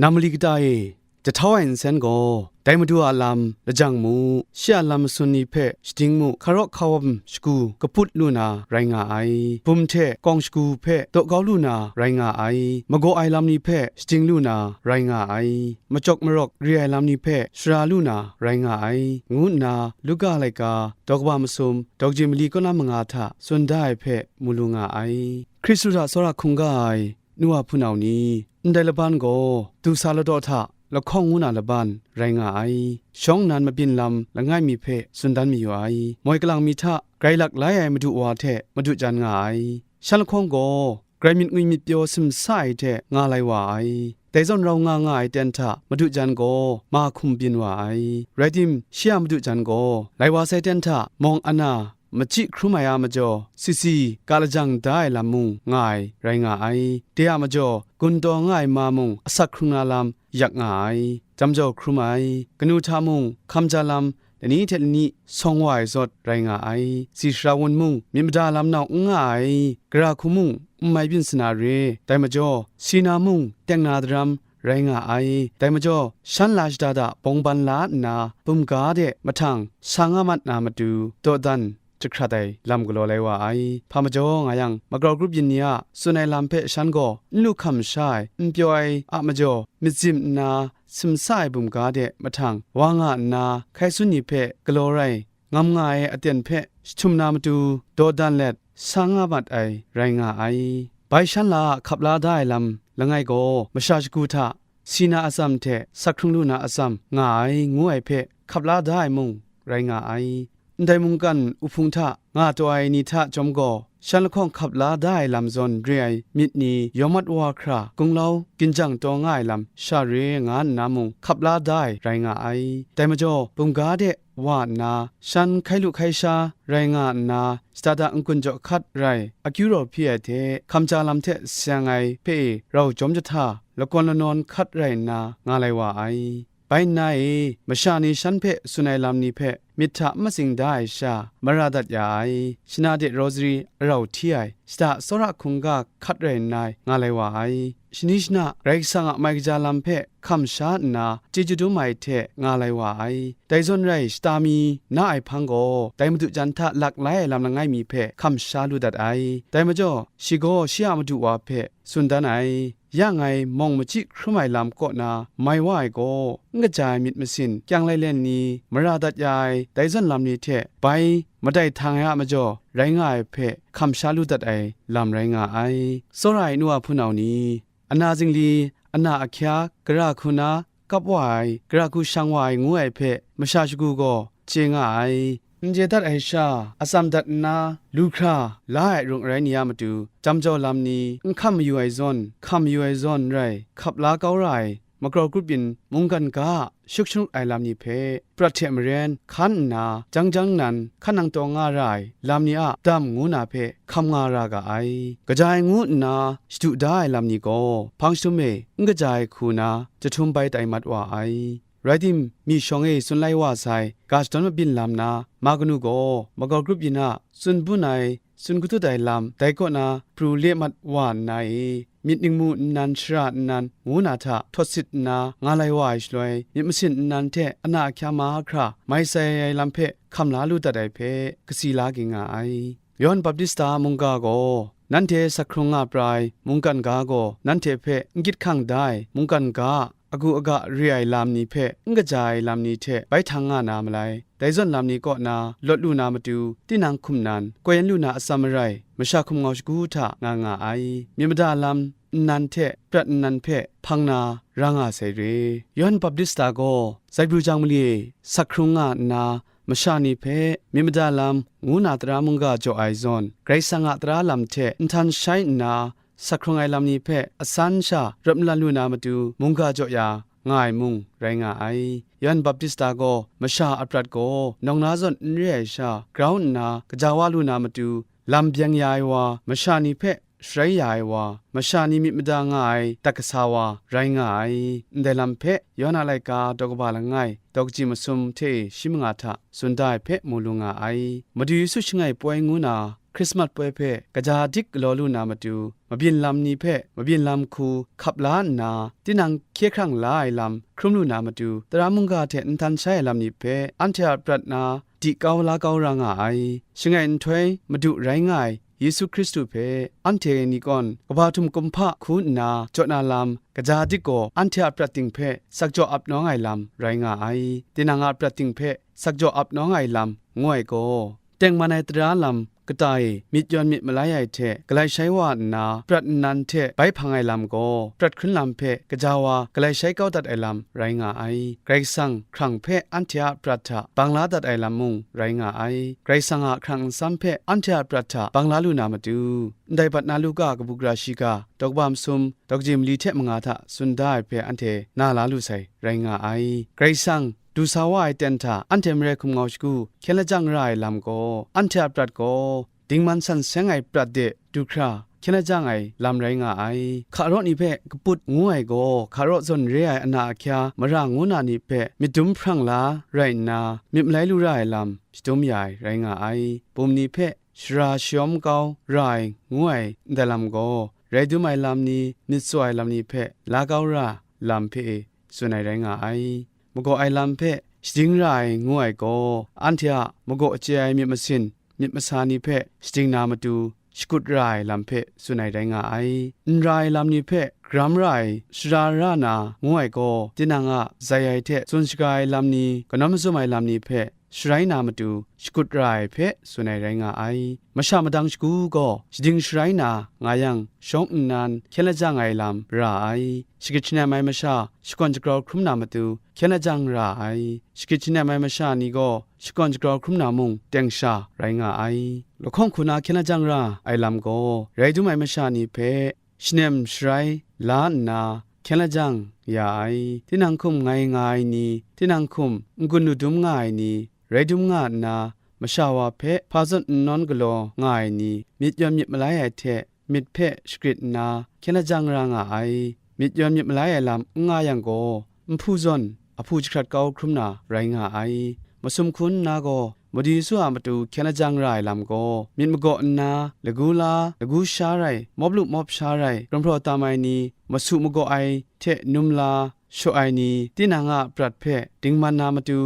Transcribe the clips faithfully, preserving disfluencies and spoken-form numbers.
Nam mali kata e jahtau ai nsen gaw, dai Madu a lam lajang mu, shi a lam masun ni hpe shading mu, hkarawk hkawawm shagu kaput lu na rai nga ai, bum hte kawng shagu hpe daw kau lu na rai nga ai, magaw ai lam ni hpe shading lu na rai nga ai, machyawk marawk re ai lam ni hpe shara lu na rai nga ai, ngu nna Luka laika daw kaba masum daw kaji mali kaw na manga hta tsun da ai hpe mu lu nga ai. Hkristu hta tsawra hkungga ai nu wa hpunau ni, ndai laban gaw du sa ladaw hta lahkawng ngu na laban rai nga ai. Shawng nnan mabyin lam langai mi hpe tsun dan mayu ai. Moi kalang mi hta grai lak lai ai madu wa hte madu jan nga ai. Shan lahkawng gaw grai myit ngwi myit pyaw simsa ai hte nga lai wa ai. Dai zawn rau nga nga ai ten hta madu jan gaw ma hkum byin wa ai. Rai tim, shi a madu jan gaw lai wa sai ten hta mawng ana machyi hkrum ai a majaw, sisi ga lajang da ai lam mung nga ai rai nga ai. De a majaw, gun taw nga ai ma mung asak hkrung na lam yak nga ai, jam jau hkrum ai, kanu hta mung hkamja lam lani hte lani sawng wa ai zawt rai nga ai. Si sara wun mung myit mada lam nau n nga ai, gara hku mung n mai byin sana re. Dai majaw, si na mung teng na daram rai nga ai. Dai majaw, shan la shada da bawng ban la nna, bumga de mahtang sa nga mat na matu, dawdan jahkrat ai lam galaw lai wa ai. Hpa majaw nga yang, magrau grup yin ni a tsun ai lam hpe shan gaw n lu hkam sha ai, n pyaw ai a majaw, myit sim nna simsa ai bumga de mahtang wa nga nna, hkai sun ni hpe galaw rai ngam nga ai aten hpe jahtum na matu, dawdan let sa nga mat ai rai nga ai. Bai shan la a hkap la da ai lam langai gaw, masha shagu hta si na atsam hte sak hkrung lu na atsam nga ai, ngu ai hpe hkap la da ai mung rai nga ai. Ndai mungkan uhpung hta nga taw ai ni hta chyawm gaw, shan lahkawng hkap la da ai lam zawn re ai myit ni yawng mat wa hkra gunglau ginjang taw nga ai lam sha re nga nna mung hkap la da ai rai nga ai. Dai majaw, bumga de wa nna, shan hkai lu hkai sha rai nga nna, shada da n-gun jaw hkat rai, akyu raw hpyi ai hte, hkamja lam hte seng ai hpe e rau jawm jahta, lakawn lanawn hkat rai nna nga lai wa ai. Bai nna e, masha ni shan hpe tsun ai lam ni hpe myit hta n matsing da ai sha, mara dat ya ai. Shana de rosary arau hti ai, shada tsawra hkungga hkat rai nna nga lai wa ai. Shani shana Karai Kasang a mai kaja lam hpe hkam sha nna chyeju dum ai hte nga lai wa ai. Dai zawn rai shata mi na ai hpang gaw, dai madu jan hta lak lai ai lam langai mi hpe hkam sha lu dat ai. Dai majaw, shi gaw shi a madu wa hpe tsun dan ai. Ya ngai mawng machyi hkrum ai lam kaw na mai wa ai gaw, n kaja ai myit masin kyang lailen ni, mara dat ya ai dai zawn lam ni hte bai madai htang ai a majaw, rai nga ai hpe hkam sha lu dat ai lam rai nga ai. Tsawra ai nu a hpunau ni, ana zingli, ana ahkya, gara hku na kap wa ai, gara hku shang wa ai ngu ai hpe masha shagu gaw chye nga ai. N chye dat ai sha, atsam dat nna lu hkra la ai rung arai ni a matu, jam jau lam ni, n hkam mayu ai zawn, hkam mayu ai zawn rai, hkap la kau ra ai, magrau grup yin mungkan ga a shuk shangut ai lam ni hpe, prat hte maren hkan nna, jang jang nan hkan nang taw nga ra ai lam ni a dam ngu na hpe hkam nga ra ga ai. Kaja ai ngu nna shadu da ai lam ni gaw, hpang shadum e n kaja ai hku na jahtum bai tai mat wa ai. Rai tim, myi shawng e tsun lai wa sai, ga shadawn mabyin lam na, ma kanu gaw, magrau grup yin a tsun bun ai, tsun katut ai lam, dai kaw na pru le mat wa nna e, myit ningmu nnan shara nnan ngu na hta htawt sit nna nga lai wa ai shaloi, myit masin nnan hte ana ahkya mahkra mai sai ai lam hpe hkam la lu dat ai hpe, kasi la ging nga ai. Yawhan Baptista mungga gaw, nanhte sak hkrung nga pra ai mungkan ga gaw, nanhte hpe n gyit hkang da ai mungkan ga a agu aga re ai lam ni hpe n kaja ai lam ni hte bai htang nga na malai. Dai zawn lam ni kaw na lawt lu na matu, tinang hkum nan, koi yan lu na atsam marai, masha hkum ngau shagu hta nga nga ai. Myit mada lam nnan hte prat nnan hpe hpang na ra nga sai re. Yawhan Baptista gaw zaibru jang mali e sak hkrung nga nna, masha ni hpe myit mada lam ngu na tara mungga jaw ai zawn, Karai Kasang a tara lam hte nhtan shai nna, sak hkrung ai lam ni hpe asan sha rap nlan lu na matu mungga jaw ya nga ai mung rai nga ai. Yawhan Baptista gaw masha a prat gaw nawng na zawn n re ai sha grau nna kaja wa lu na matu, lam byeng ya ai wa, masha ni hpe sharai ya ai wa, masha ni myit mada nga ai dat kasa wa rai nga ai. Ndai lam hpe Yawhan a laika daw kaba langai, daw kaji masum hte e shi manga hta tsun da ai hpe mu lu nga ai. Madu Yesu shangai poi ngu na Hkrismat poi hpe kaja dik galaw lu na matu, mabyin lam ni hpe mabyin lam hku hkap la nna, tinang hkye hkrang la ai lam hkrum lu na matu, tara mungga hte nhtan shai ai lam ni hpe anhte a prat na di kau la kau ra nga ai. Shangai nhtoi Madu rai nga ai Yesu Hkristu hpe anhte ni kawn kaba htum kumhpa hku nna jaw na lam, kaja dik gaw anhte a prat ting hpe sakjaw ap nawng ai lam rai nga ai. Tinang a prat ting hpe sakjaw ap nawng ai lam ngu ai gaw, tengman ai tara lam kata e myit yawn myit malai ai hte galai shai wa nna, prat nnan hte bai hpang ai lam gaw, prat hkrum lam hpe gaja wa galai shai kau dat ai lam rai nga ai. Karai Kasang hkrang hpe anhte a prat hta bang la dat ai lam mung rai nga ai. Karai Kasang a hkrang nsam hpe anhte a prat hta bang la lu na matu, ndai bat na Luka kabu gara shiga, daw kaba masum, daw kaji mali hte manga hta tsun da ai hpe anhte na la lu sai, rai nga ai. Karai Kasang du sa wa ai ten hta anhte mare hkum ngau shagu hkyen lajang ra ai lam gaw, anhte a prat gaw dingman san seng ai prat de du hkra hkyen lajang ai lam rai nga ai. Hkaraw ni hpe kaput ngu ai gaw, hkaraw zawn re ai ana ahkya mara ngu na ni hpe myit dum hprang la rai nna, myit malai lu ra ai lam shadum ya ai rai nga ai. Bum ni hpe shara shayawm kau ra ai ngu ai ndai lam gaw, rai dum ai lam ni, myit tsaw ai lam ni hpe la kau ra lam hpe e tsun ai rai nga ai. Magaw ai lam hpe shading ra ai ngu ai gaw, anhte a magaw chye ai myit masin, myit masa ni hpe shading na matu, shakut ra ai lam hpe tsun ai rai nga ai. N ra ai lam ni hpe garam ra ai, shara ra na ngu ai gaw, tinang a zai ai hte tsun shaga ai lam ni, kanawn mazum ai lam ni hpe sharai na matu shakut ra ai hpe tsun ai rai nga ai. Masha madang shagu gaw shading sharai na nga yang, shawng nnan hkyen lajang ai lam ra ai. Shagrit shanem ai masha shakawn shagrau hkrum na matu hkyen lajang ra ai. Shagrit shanem ai masha ni gaw shakawn shagrau hkrum na mung teng sha rai nga ai. Lahkawng hku na hkyen lajang ra ai lam gaw, rai dum ai masha ni hpe shanem sharai la nna hkyen lajang ya ai. Tinang hkum ngai nga ai ni, tinang hkum n-gun lu dum nga ai ni, rai dum nga nna, masha wa hpe hpa zawn n nawn galaw nga ai ni, myit yawn myit malai ai hte myit hpe shagrit nna hkyen lajang ra nga ai. Myit yawn myit malai ai lam n nga yang gaw, nhpu zawn ahpu jahkrat kau hkrum na rai nga ai. Masum hku nna gaw, Madu Yesu a matu hkyen lajang ra ai lam gaw, myit magaw nna, lagu la, lagu sha rai, mawp lu mawp sha rai, gumhpraw tam ai ni, masu magaw ai hte num la, shaw ai ni, tinang a prat hpe dingman na matu,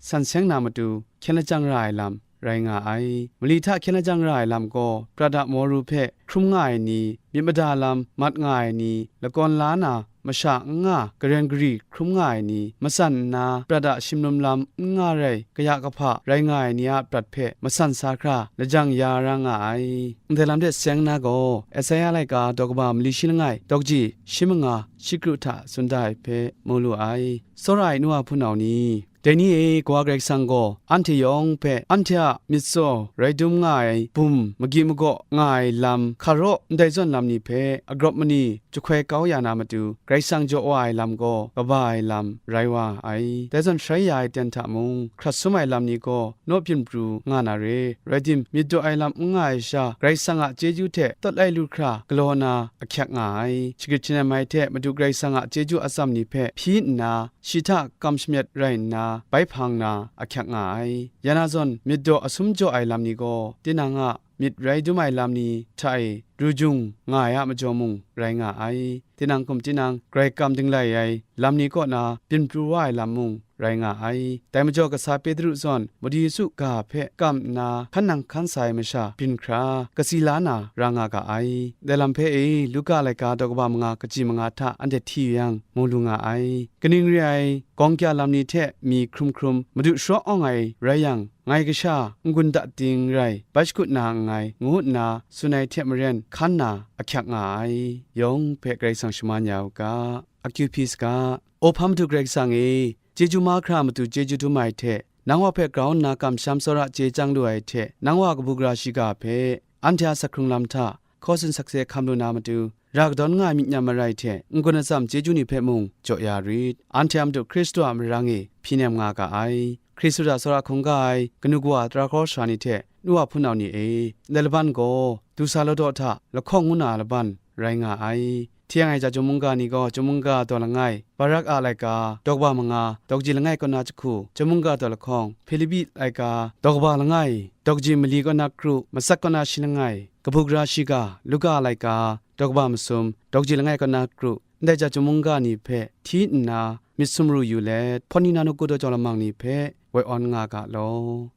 san seng na matu, hkyen lajang ra ai lam rai nga ai. Mali hta hkyen lajang ra ai lam gaw, prat a maw ru hpe hkrum nga ai ni, myit mada lam mat nga ai ni, lakawn la na masha n nga, garen gari hkrum nga ai ni, matsan nna prat a shimlum lam n nga rai, kaya kahpa rai nga ai ni a prat hpe matsan sa hkra lajang ya ra nga ai. Ndai lam de seng na gaw, Esaia laika daw kaba mali shi langai, daw kaji shi manga shi kru hta tsun da ai hpe mu lu ai. Tsawra ai nu a hpunau ni, dai ni e, Kawa Karai Kasang gaw anhte yawng hpe, anhte a myit tsaw rai dum nga ai bum, magi magaw nga ai lam, hkaraw ndai zawn lam ni hpe, agrawp mani jahkoi kau ya na matu, Karai Kasang jaw wa ai lam gaw kaba ai lam rai wa ai. Dai zawn sharai ya ai ten hta mung, hkrat sum ai lam ni gaw naw byin pru nga na re. Rai tim, myit daw ai lam n nga ai sha, Karai Kasang a chyeju hte tawt lai lu hkra galaw na ahkyak nga ai. Shagrit shanem ai hte Madu Karai Kasang a chyeju atsam ni hpe hpyi nna, shi hta kam shamyet rai nna, bai hpang na ahkyak nga ai. Ya na zawn, myit daw asum jaw ai lam ni gaw, tinang a myit rai dum ai lam ni hta e ru jung nga ai a majaw mung rai nga ai. Tinang hkum tinang, grai kam dinglai ai lam ni kaw na byin pru wa ai lam mung rai nga ai. Dai majaw, kasa Petru zawn Madu Yesu ga hpe kam nna hkan nang hkan sa ai masha byin hkra, katsi la na ra nga ga ai. Dai lam hpe e, Luka laika daw kaba manga kaji manga hta anhte hti yu yang, mu lu nga ai. Kaning re ai, gawng kya lam ni hte mi hkrum hkrum, Madu sharawng awng ai rai yang, ngai kasha n-gun dat ding rai, bai shakut na nngai, ngu nna tsun ai hte maren hkan na ahkyak nga ai. Yawng hpe Karai Kasang shaman ya u ga. Akyu hpyi saga. O hpa Madu Karai Kasang e, chyeju mahkra matu chyeju dum ai hte, nang wa hpe grau nna kamsham tsawra chye chyang lu ai hte, nang wa kabu gara shiga hpe, anhte a sak hkrung lam hta, hkaw tsun sakse hkam lu na matu, ra kadawn nga ai myit nyam marai hte n-gun atsam chyeju ni hpe mung jaw ya rit. Anhte a Madu Hkristu a marang e hpyi nem nga ga ai. Hkristu hta tsawra hkungga ai kanu kawa tara hkawra sara ni hte nu wa hpunau ni e, ndai laban gaw, du sa ladaw hta lahkawng ngu na laban rai nga ai. Hti yang ai ja chyum mungga ni gaw, chyum mungga daw langai, Barak a laika, daw kaba manga, daw kaji langai kaw na jahku, chyum mungga daw lahkawng, Hpilipi laika, daw kaba langai, daw kaji mali kaw na kru, matsat kaw na shi langai, kabu gara shiga, Luka a laika, daw kaba masum, daw kaji langai kaw na kru, ndai ja chyum mungga ni hpe hti nna myit sumru yu let, hpawt ni na nawku daw jau lamang ni hpe woi awn nga ga law.